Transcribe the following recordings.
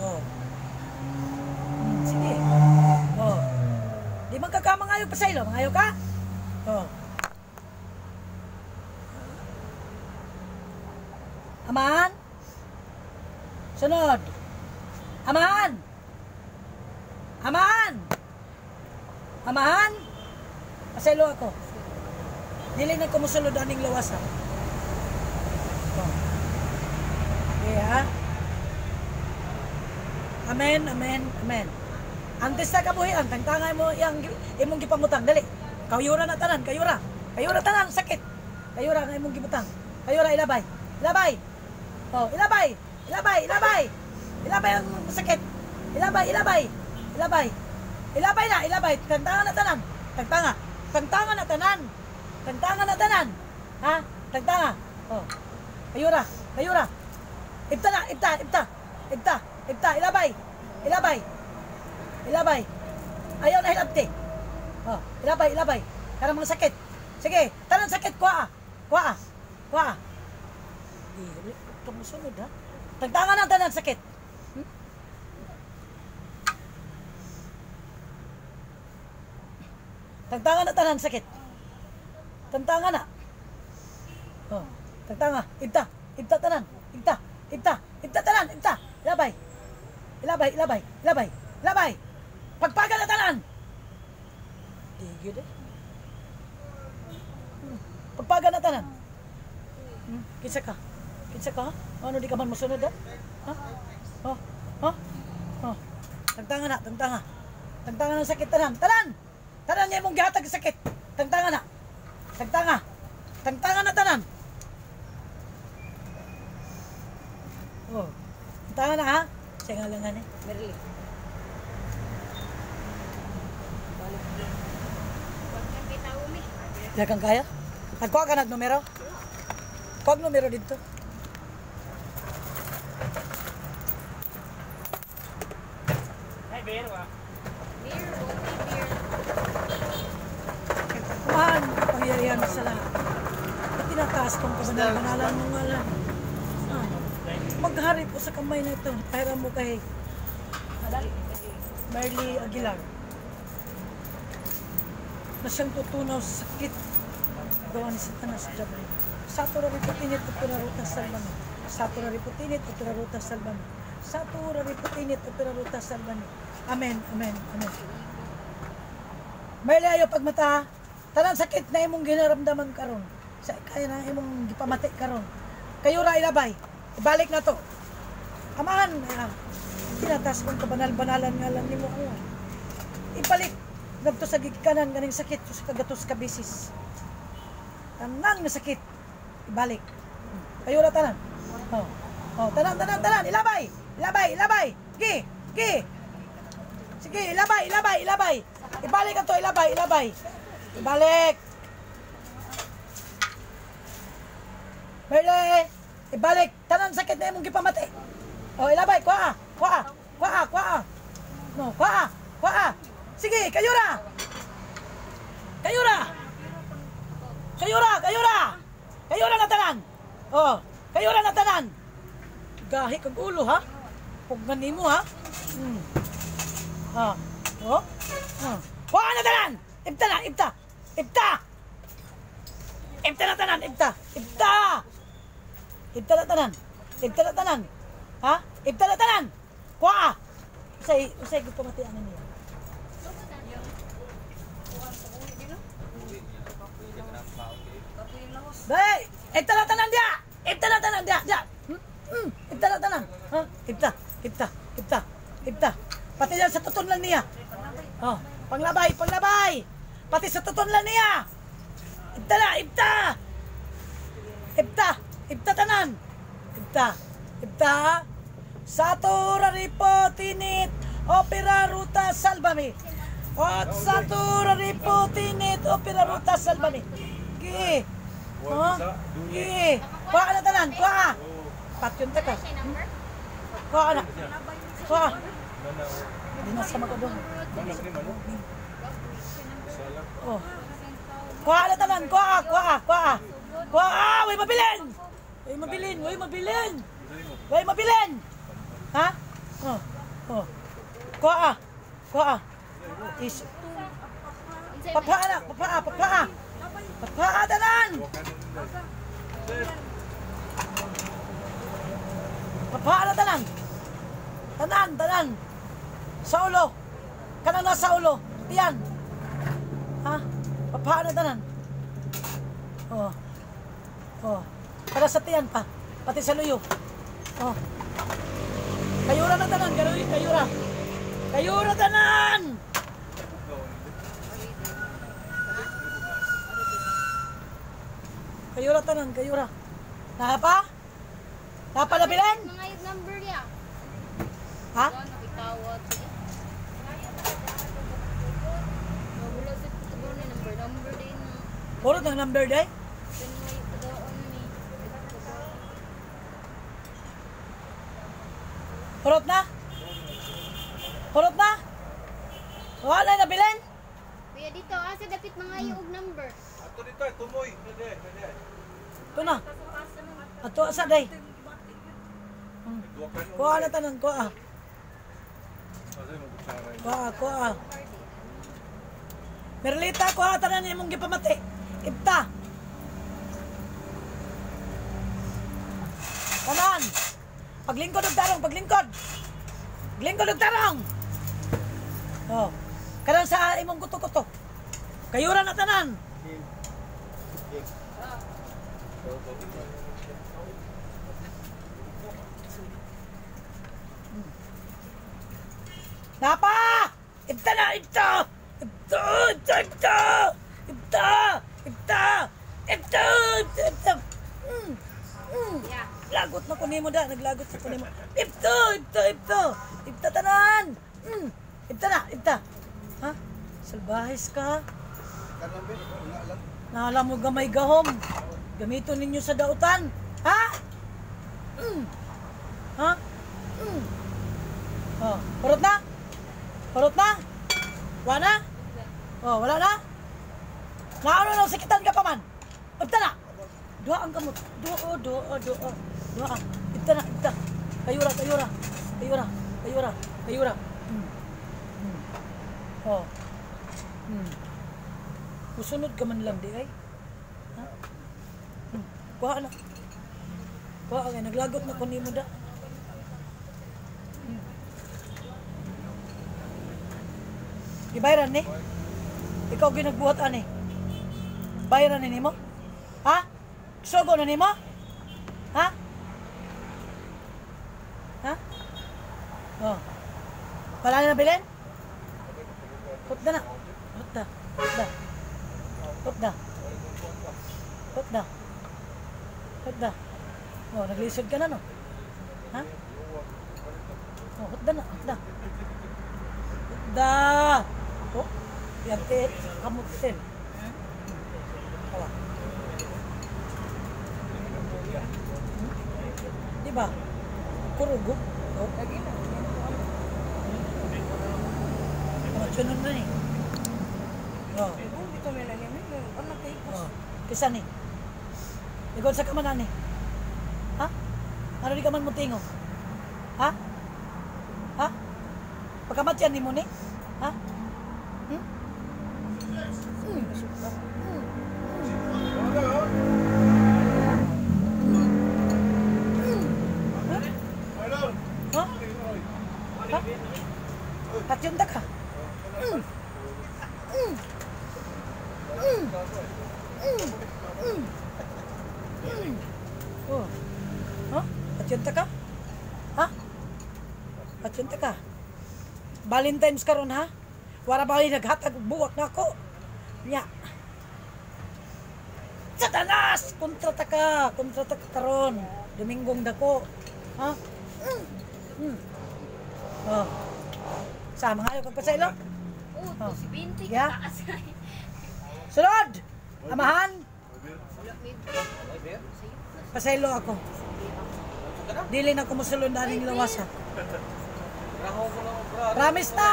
Oh. Sige. Oh. Di man ka ka mangayo pasaylo, mangayo ka? Oh. Amahan? Sunod. Amahan! Amahan! Amahan! Pasaylo ako. Dili na ko mosulod aning lawas ha. Oh. Okay ha? Amen, amen, amen. Antes na kabuhian, tangtangay mo yang imong gipamutang. Dali. Kayura na tanan, kayura. Kayura tanan, sakit. Kayura nga imong gibutang. Kayura, ilabay. Ilabay. Oh, ilabay. Ilabay, ilabay. Ilabay ang sakit. Ilabay, ilabay. Ilabay. Ilabay na, ilabay. Tangtanga na tanan. Tangtanga. Tangtanga na tanan. Tangtanga na tanan. Ha? Tangtanga. Oh. Kayura, kayura. Ibta na, ibta, ibta. Ibta, ibta, ilabay. Ilabay. Ilabay. Ayaw na hilabti. Oh, ilabay, ilabay. Karang mga sakit. Sige, tanan sakit, kuha. Kuha. Kuha. Di, kamusunod ha. Tagtangan ang tanan sakit. Hmm? Tagtangan na tanan sakit. Tagtangan na. Oh, tagtanga, ibta, ibta tanan, ibta, ibta, ibta tanan, ibta. Ilabay. Ilabay, ilabay, ilabay, ilabay. Pagpaga na tanan. Di gyud eh. Pagpaga na tanan. Kinsa ka? Kinsa ka? Ano di ka man mosunod ha? Ha? Oh. Ha? Oh. Tagtanga na, tagtanga. Tagtanga ng sakit tanan. Tanan. Tanan niya imong gihatag sakit. Tagtanga na. Tagtanga. Tagtanga na tanan. Oh. Tagtanga na ha? Siya nga lang eh. Merli. Di kang kaya? Nagkuha ka nag numero? Kuha numero dito. Ay, beer ba? Beer, only beer. Kumahan, pangyarihan sa lahat. At tinataas kong kabanal-banalan mong ngalan. Ah, maghari po sa kamay na ito. Pahiram mo kay Merly Aguilar. Na siyang tutunaw sa sakit. Gawa ni Satanas sa Diablo. Sato riputinit opera ruta salvame. Sato riputinit opera ruta salvame. Sato riputinit opera ruta salvame. Amen, amen, amen. Merly, ayo pagmata. Tanan sakit na imong ginaramdaman karon. Sa kaya na imong gipamati karon. Kayo ra ilabay. Ibalik na to. Amahan, tinatas kong kabanal-banalan nga lang nimo ko. Ibalik ngadto sa gigikanan kaning sakit sa kagatos ka bisis. Tanan nga sakit ibalik. Kayo ra tanan. Oh. Oh, tanan tanan tanan ilabay. Ilabay, ilabay. Sige, sige. Sige, ilabay, ilabay, ilabay. Ibalik ato, ilabay, ilabay. Ibalik. Merle, ibalik. Tanan sakit na imong gipamati. Oh, ilabay, kuha, kuha, kuha, kuha. No, kuha, kuha. Sige, kayo ra. Kayo ra. Kayo ra, kayo ra. Kayo ra na tanan. Oh, kayo ra na tanan. Gahi kag ulo ha. Pugnan nimo ha. Ha. Oh. Ha. Kuha na tanan. Ibta na, ibta. Ibta. Ibta na tanan, ibta. Ibta. Ibta na tanan. Ibta na tanan. Ha? Ibta na tanan. Kuha. Usay, usay gipamatian niya. Dai, ibta na tanan dia. Ibta na tanan dia, dia. Ibta na tanan. Ha? Ibta, ibta, ibta, ibta. Pati yan sa tuton lang niya. Oh, panglabay, panglabay. Pati sa tuton lang niya. Ibta na, ibta. Ibta, ibta tanan. Ibta, ibta. Sato raripo tinit opera ruta salvame. Ot sato raripo tinit opera ruta salvame. Gi. Oh. Gi. Kuha ka na tanan, kuha. Patyon ta ka. Kuha ka na. Kuha. Hindi na sa magadong. Oh. Kuha na tanan, kuha, kuha, kuha. Kuha, way mabilin. Way mabilin, way mabilin. Way mabilin. Ha? Oh. Oh. Kuha. Kuha. Is papaa na, papaa, papaa. Papaa tanan. Papaa na tanan. Tanan, tanan. Sa ulo. Kanang nasa ulo. Tiyan. Ha? Papaa na tanan. Oh. Oh. Para sa tiyan pa. Pati sa luyo. Oh. Kayura na tanan. Kayura. Kayura tanan! Kayura tanan. Kayura. Napa? Napa na bilan? Mga number niya. Ha? Puro ng number day? Purot na? Purot na? Wala na bilin? Kuya dito, asa dapit mga og number. Ato dito, tumoy. Ito na. Ato asa day. Kuha na tanan, kuha. Kuha, kuha. Merlita, kuha tanan imong gipamati. Ibta. Tanan. Paglingkod og tarong, paglingkod. Paglingkod og tarong. Oh. Kanang sa imong kuto-kuto. Kayura na tanan. Napa! Ibta na! Ibta! Ibta! Ibta! Ibta! Ibta! Ibta! Ibta! Ibta! Ibta! Lagot na ko nimo da. Naglagot na ko nimo. Ibta! Ibta! Ibta! Ibta tanan! Ibta na! Ibta! Ha? Salbahis ka? Nahala mo gamay gahom. Gamiton ninyo sa dautan. Ha? Ha? Oh, purot na? Purot na? Wala na? Oh, wala na? Naano na sakitan ka pa man? Ibta na! Duha ang kamot. Duha, duha, duha. Duha. Ibta na, ibta. Kayura, kayura. Kayura, kayura, kayura. Oh. Musunod ka man lang di ay. Ha? Kuha na. Kuha kay naglagot na kunin mo da. Gibayran ni? Ikaw ginagbuhat ani. Bayaran ni nimo? Ha? Sugo na nimo? Ha? Ha? Oh. Wala na bilin? Hutda na. Hutda. Hutda. Hutda. Hutda. Hutda. Oh, naglisod ka na no? Ha? Oh, hutda na. Hutda. Hutda. Oh, yante kamutin. Awa. Di ba? Kurugo. Oh. Lagi na. Oh, tunon na ni. Oh. Oh. Kisa ni. Ikaw sa kaman ani. Ha? Ano di ka man mo tingo? Ha? Ha? Pagkamatyan ni mo ni? Ha? Ha? Ha? Patyon ta ka? Oh. Ha? Patyon ta ka? Ha? Patyon ta ka? Valentine's karon ha? Wala ba kayo naghatag buwak na ako? Nya. Satanas! Kontrata ka! Kontrata ka karon. Dominggong dako. Ha? Oh. Sama nga yung pagpasaylo? Oh, 20 Yeah. Sulod! Amahan! Pasaylo ako. Dili na kumusulod na aning lawasa. Promise na!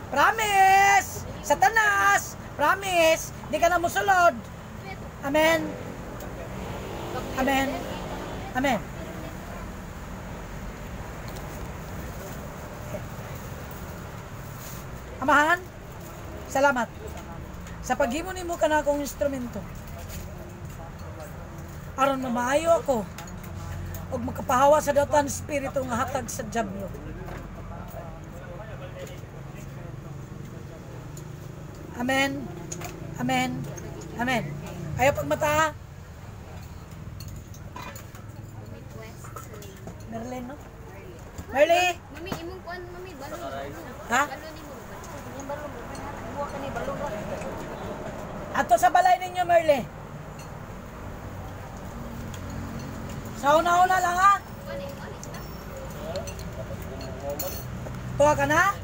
Promise! Satanas! Promise! Di ka na musulod! Amen! Amen! Amen! Amahan, salamat sa paghimo nimo kanakong instrumento. Aron mamaayo ako ug makapahawa sa dautan espiritu nga hatag sa dyablo. Amen. Amen. Amen. Ayaw pagmata. Mami quest sa Merlin, no? Merly! Mami, imong kuan, mami, balon. Ha? Balon nimo. Ato sa balay ninyo, Merly. Sa una-una lang, ha? Kuan eh, kuan eh. Tuwa ka na?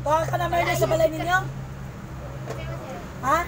Tuwa ka na, Merly, sa balay ninyo? Ha?